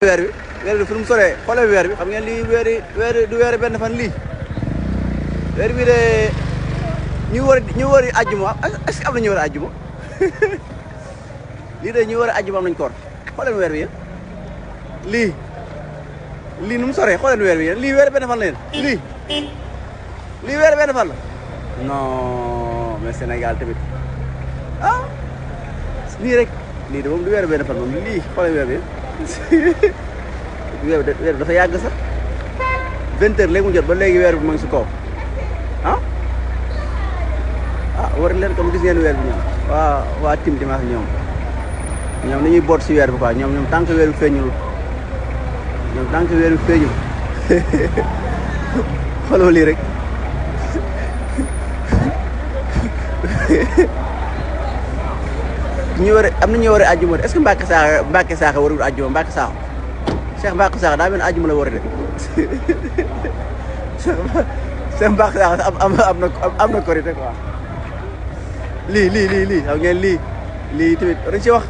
weer bi fu mu soree xoolee weer bi xam ngeen lii weer du weer benn fan lii weer bi de ñu war a àjjuma est-ce que am na ñu war a àjjuma lii de ñu war a àjjuma am nañ koor xooleen weer bi yéen lii nu mu soree xooleen weer bi yéen lii weer benn fan la yéen lii weer benn fan la non mais Sénégal tamit ah lii rek lii de moom du weer benn fan moom lii xooleen weer bi weer bi dafa yàgg sax 20 heures léegi mu jot ba léegi weer bi ma ngi si kaw ah war leen comme gis ngeen weer bi ñoom waa Tim Dimanche ñoom dañuy boot si weer bi quoi ñoom tant que weer bi feeñul ñoom tant que weer bi feeñul xooloo lii rek am na ñu war a àjjuma est-ce que Mbacke Sakho warul àjjuma Mbacke Sakho Cheikh Mbacke Sakho daa mel ne àjjuma la war a def Cheikh Mbacke Sakho am na korite quoi lii xam ngeen lii tamit war nañ ci wax